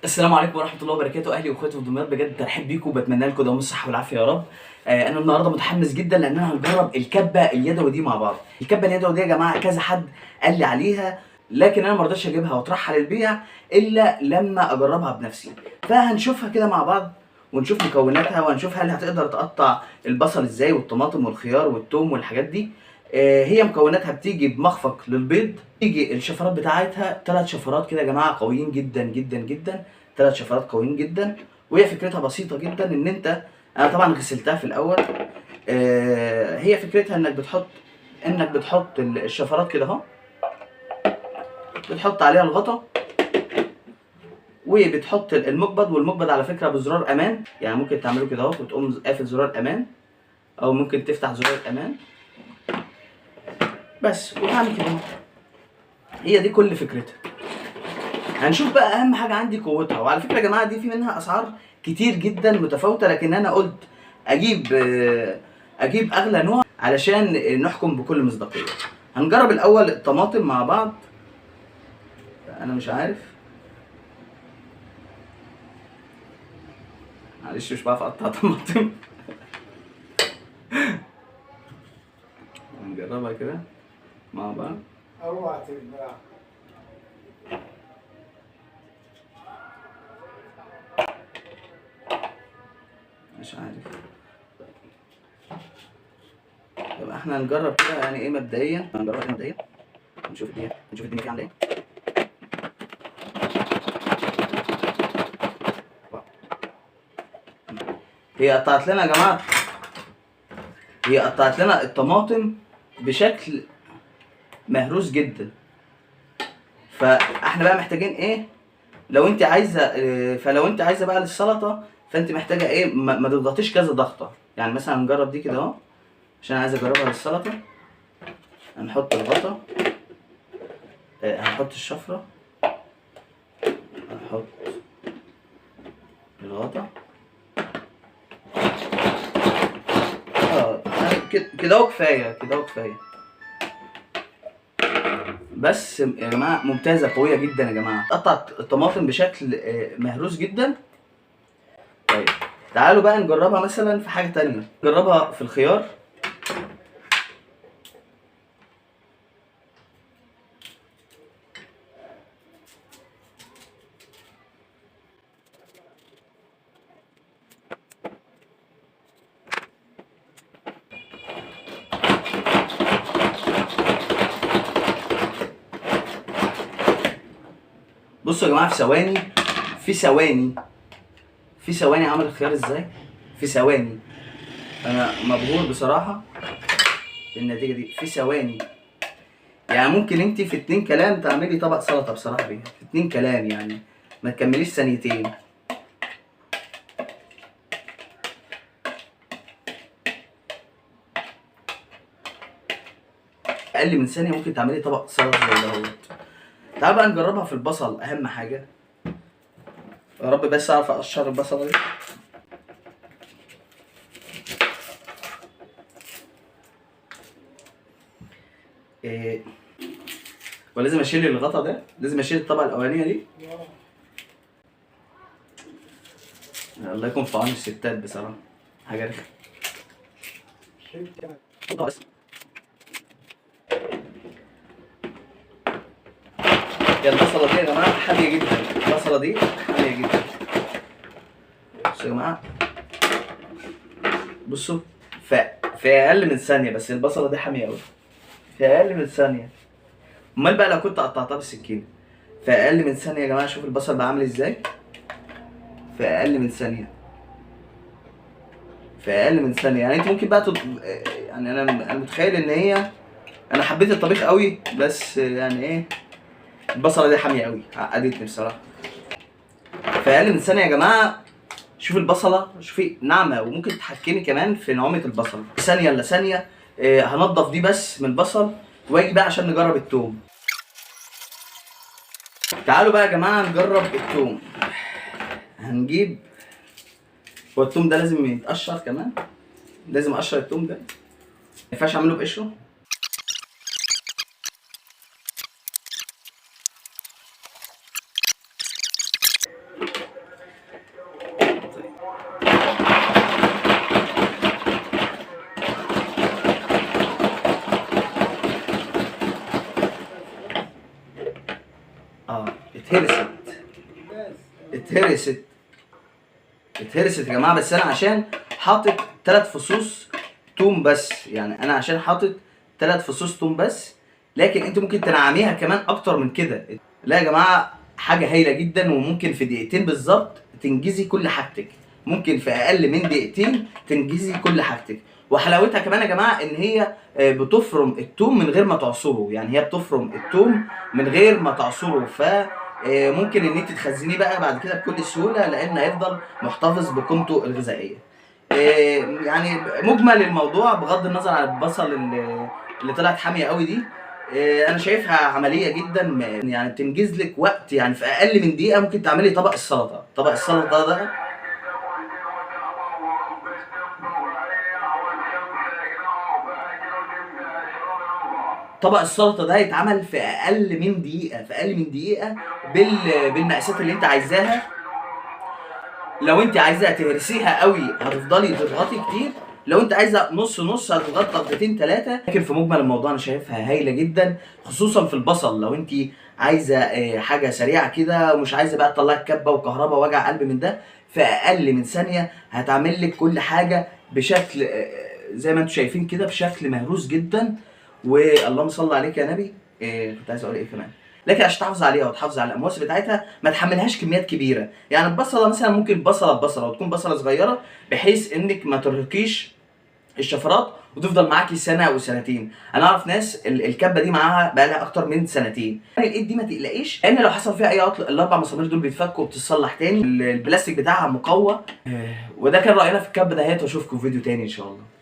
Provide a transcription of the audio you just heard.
السلام عليكم ورحمة الله وبركاته، اهلي واخواتي في دمياط، بجد ترحب بيكم وبتمنى لكم دوام الصحة والعافية يا رب. انا النهارده متحمس جدا لان انا هنجرب الكبه اليدوي دي مع بعض. الكبه اليدوي دي يا جماعة كذا حد قال لي عليها، لكن انا ما رضيتش اجيبها واطرحها للبيع الا لما اجربها بنفسي. فهنشوفها كده مع بعض ونشوف مكوناتها ونشوف هل هتقدر تقطع البصل ازاي والطماطم والخيار والثوم والحاجات دي. هي مكوناتها بتيجي بمخفق للبيض، بتيجي الشفرات بتاعتها 3 شفرات كده يا جماعة قويين جدا جدا جدا، 3 شفرات قويين جدا. وهي فكرتها بسيطة جدا، ان انت انا طبعا غسلتها في الاول. هي فكرتها انك بتحط الشفرات كده اهو، بتحط عليها الغطا وبتحط المقبض، والمقبض على فكرة بزرار امان، يعني ممكن تعمله كده اهو وتقوم قافل زرار امان، او ممكن تفتح زرار امان بس وتعمل كده. هي دي كل فكرتها. هنشوف بقى اهم حاجة عندي قوتها. وعلى فكرة يا جماعة دي في منها اسعار كتير جدا متفاوتة، لكن انا قلت اجيب اغلى نوع علشان نحكم بكل مصداقية. هنجرب الاول الطماطم مع بعض. انا مش عارف، معلش مش بعرف اقطع طماطم. هنجربها كده مع بعض. اوعى تتباع. مش عارف. طب احنا هنجرب كده يعني ايه مبدئيا، هنجربها كده مبدئيا نشوف الدنيا، نشوف الدنيا فيها عامله ايه. هي قطعت لنا يا جماعة، هي قطعت لنا الطماطم بشكل مهروس جدا. فاحنا بقى محتاجين ايه؟ لو انت عايزه، فلو انت عايزه بقى للسلطة فانت محتاجه ايه؟ ما تضغطيش كذا ضغطه. يعني مثلا هنجرب دي كده اهو عشان عايز اجربها للسلطة. هنحط الغطا، هنحط الشفرة، هنحط الغطا. كده اهو كفاية، كده اهو كفاية. بس يا جماعة ممتازة قوية جدا يا جماعة، قطعت الطماطم بشكل مهروس جدا. طيب تعالوا بقى نجربها مثلا في حاجة تانية، نجربها في الخيار. بصوا يا جماعة في ثواني، في ثواني، في ثواني عمل الخيار ازاي؟ في ثواني. انا مبهور بصراحة بالنتيجة دي في ثواني. يعني ممكن انت في 2 كلام تعملي طبق سلطة بصراحة بيها، في 2 كلام، يعني ما تكمليش ثانيتين. اقل من ثانية ممكن تعملي طبق سلطة زي دهوت. تعال بقى نجربها في البصل، اهم حاجة. يا رب بس اعرف اقشر البصله دي. إيه، ولازم اشيل الغطا ده، لازم اشيل الطبقة الاولانية دي. الله يكون في عون الستات بصراحة، حاجة رخمة. يا البصله دي يا جماعة حامية جدا، البصله دي حامية جدا. بصوا يا جماعة، بصوا في اقل من ثانية، بس البصله دي حامية قوي، في اقل من ثانية. امال بقى لو كنت قطعتها بالسكينة في اقل من ثانية يا جماعة. شوف البصل بقى عامل ازاي في اقل من ثانية، في اقل من ثانية. يعني انت ممكن بقى يعني انا متخيل ان هي، انا حبيت الطبيخ قوي، بس يعني ايه، البصله دي حامية قوي، عقدتني بصراحة. في اقل من ثانية يا جماعة. شوف البصله، شوفي ناعمة، وممكن تتحكمي كمان في نعومة البصله. ثانية الا ثانية. هنضف دي بس من البصل واجي بقى عشان نجرب التوم. تعالوا بقى يا جماعة نجرب التوم. هنجيب، هو التوم ده لازم يتقشر كمان، لازم اقشر التوم ده، ما ينفعش اعمله بقشره. اتهرست اتهرست اتهرست يا جماعة. بس انا عشان حاطط 3 فصوص توم بس، يعني انا عشان حاطط 3 فصوص توم بس، لكن انت ممكن تنعميها كمان اكتر من كده. لا يا جماعة حاجة هايلة جدا، وممكن في دقيقتين بالظبط تنجزي كل حاجتك، ممكن في اقل من دقيقتين تنجزي كل حاجتك. وحلاوتها كمان يا جماعة ان هي بتفرم التوم من غير ما تعصره، يعني هي بتفرم التوم من غير ما تعصره، ف ممكن ان انت تخزنيه بقى بعد كده بكل سهولة، لان هيفضل محتفظ بقيمته الغذائية. يعني مجمل الموضوع بغض النظر عن البصل اللي طلعت حامية قوي دي، انا شايفها عملية جدا، يعني بتنجز لك وقت، يعني في اقل من دقيقة ممكن تعملي طبق السلطة. طبق السلطة ده طبق السلطة ده يتعمل في اقل من دقيقة، في اقل من دقيقة بالمقاسات اللي انت عايزاها. لو انت عايزه تهرسيها قوي هتفضلي تضغطي كتير، لو انت عايزه نص نص هتضغطي ضغطتين 3. لكن في مجمل الموضوع انا شايفها هايلة جدا، خصوصا في البصل. لو انت عايزه حاجة سريعة كده ومش عايزه بقى تطلعي كبه وكهرباء ووجع قلب من ده، في اقل من ثانية هتعمل لك كل حاجة بشكل زي ما انتم شايفين كده، بشكل مهروس جدا. واللهم صل عليك يا نبي. كنت عايز اقول ايه كمان؟ لكن عشان تحافظ عليها وتحافظ على الامواس بتاعتها ما تحملهاش كميات كبيرة، يعني البصله مثلا ممكن بصله ببصله، وتكون بصله صغيرة بحيث انك ما ترهقيش الشفرات وتفضل معاكي سنة وسنتين. انا اعرف ناس الكبه دي معاها بقى لها اكتر من سنتين. يعني الايد دي ما تقلقيش، لان لو حصل فيها اي عطل الاربع مسامير دول بيتفكوا وبتتصلح تاني، البلاستيك بتاعها مقوى. وده كان راينا في الكبه دهيت، واشوفكم في فيديو تاني ان شاء الله.